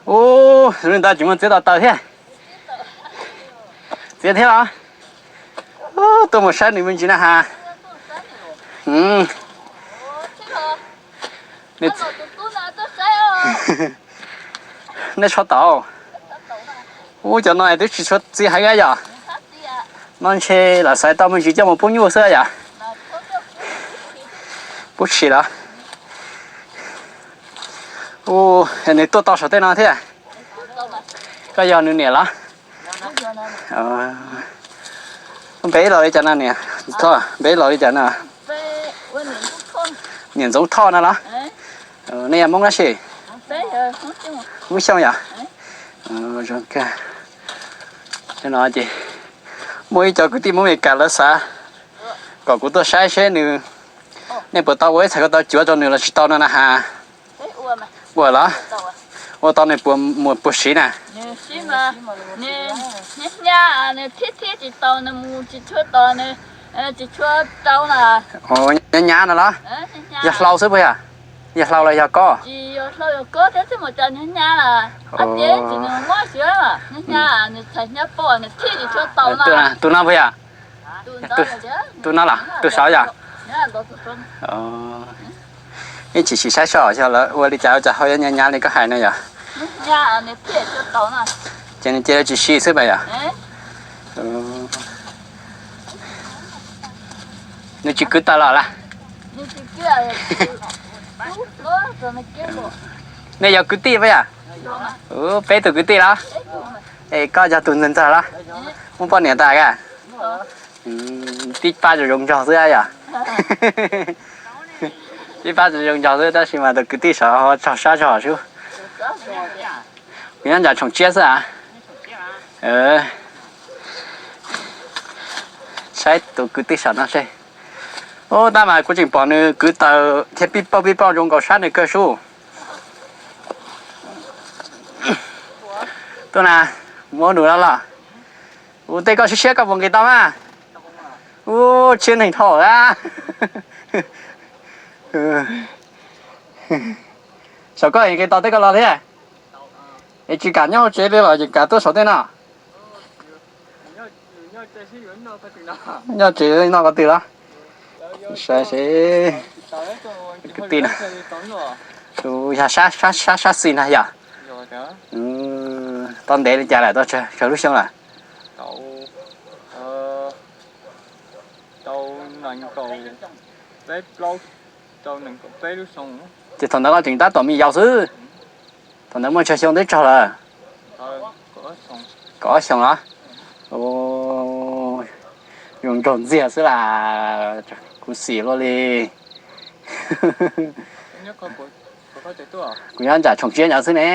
Ub, zoo li ntawd tsis muaj txiav tau taws thiab. Txiav thiab los? Ub, tuaj mus saib nws me ntsis na has. Nej tso tau. Ub, cov no twb tsis tshua txi heev yom. No ntshe lam xaiv tau me ntsis coj mus pub nyuj xwb yom. Pub tshis los? Ub, nws tuaj tau saum tej no thiab. Koj yog nws niam los? Npe los li cas no niam? Npe los li cas no? Niam Ntxoov Thoj no los? Nej yog Hmoob dab tsi? Hmoob Xyooj yom? Zoo kawg. Cov no ces muaj ib co kwv tij Hmoob Amelikas lawv xav kom kuv tuaj saib seb nws, nej puas tau ua ib txhais ko taw cuav rau nws los tsis tau no na has. Ua los? Ua tau nws puas mus puas siv na? Hnyav hnyav, nws thiab thiab tsis tau, nws mus tsis tshua tau, nws tsis tshua tau na. Hnyav hnyav no los? Yog hlau xwb puas yog? Yog hlau los yog kob? Tsis yog hlau yog kob thiab, txij mus cas hnyav hnyav na. Ab tias tsis nws muab siav, hnyav hnyav, nws txhais hnyav pom nws thiaj tsis tshua tau na. Tus no puas yog? Tus no los? Tus saud yog? Ib chim sim saib seb yog lawv ua li cas ua cas ho yuav hnyav hnyav li koj hais no yog? Ces nws cia li tsis siv xwb mas yog? Nws tsis kwv taws los las? Nej yog kwv tij puas yog? Peb tus kwv tij los? Es koj yog tus ntxawg ntxawg los? Muaj poj niam tas a? Tib pab zoo zoo nraug xwb yom. Tib pab zoo zoo nraug xwb tab sis mas tus kwv tij saud ho raug sab zog sub. Kuv nyob nram Tshoom Tsiab xwb a. Saib tus kwv tij saum no seb. Ub, tab mas kuv tseem pom nws kwv taws thiab pib pauj pib pauj zoo nkaus sab nws kawg sub. Tuaj na, muab nws los los. Ub, tej koj siab siab koj puas nqis tau mas? Ub, tshiab neeg dhau a. Saum koj nqis tau tej koj los thiab. Es tsis kam nyob hauv tsev li los tsis kam tuaj saum tej no? Nyob tsev noj qhov twg los? Saib seb. Kwv tij no, tus yog sab sab sab xis ntag yom. Tau ntev li cas lawm, tau tsawg lub xyoo lawm? Ces thaum ntawd koj tseem tab tom me yaus xwb. Thaum ntawd muaj tsawg xyoo twb tsaug lawm? Kaum ob xyoo los? Zoo nraug ntxiag xwb las, khuv xim luaj li. Kuv nyob nram Tshoom Tsiab nyob xwb ne.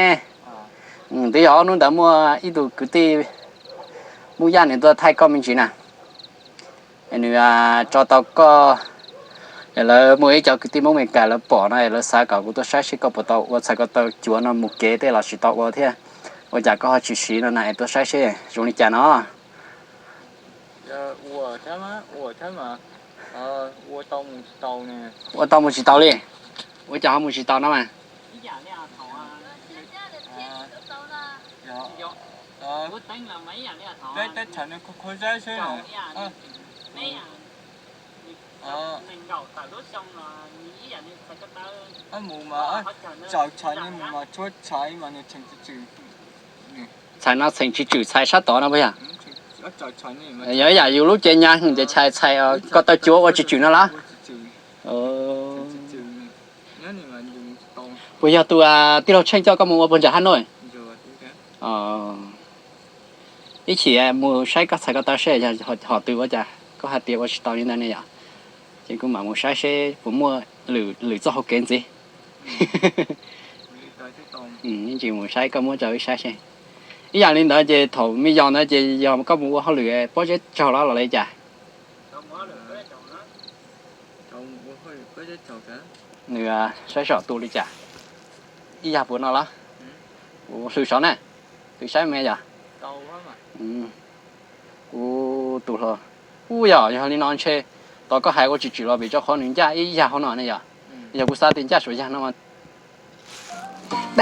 Twb yog ob hnub ntawd muaj ib tug kwv tij Hmoob Yaj nws tuaj thaij koj me ntsis na. Nws tso tau koj, lawv muaj ib co kwv tij Hmoob Amelikas lawv pom no, lawv xav kom kuv tuaj saib seb koj puas tau ua txhais ko taw cuav no mus kev tej los tsis tau ua thiab. Ua cas koj ho tsis siv no na, es tuaj saib seb zoo li cas no. Ua tau mus tsis tau li? Ua cas ho mus tsis tau no mas? Txhais no txheem tsis tswm txhais sab tod no puas yog? Yog ib yam yus lub cev nyab ces txhais txhais ko taw cuav ua tsis tswm no los? Puas yog tus tij laug Tsheej coj koj mus ua puag nram Hab Nuj? Ib chim mus saib koj txhais ko taw seb yog hom twg ua cas koj hais tias ua tsis tau li ntawd ne yom. Ces kuv mam mus saib seb puas muaj lwm txoj hauv kev ntxiv. Ib ntsis mus saib koj muab rau wb saib seb. Ib yam li ntawd ces thaum me yos ntawd ces yog koj mus ua hauj lwm pob zeb tsaug los los li cas? Nws saib saum tus li cas? Ib yam puas no los? Hlwm saud na, hlwm saib me yom. Kuv tus hluas, ub yog, yog li no ntshe tau koj hais ua tsis tswm los vim rau qhov nws ncaj ib yam hauv no ne yom. Yog kuv xav tias ncaj suav yam no mas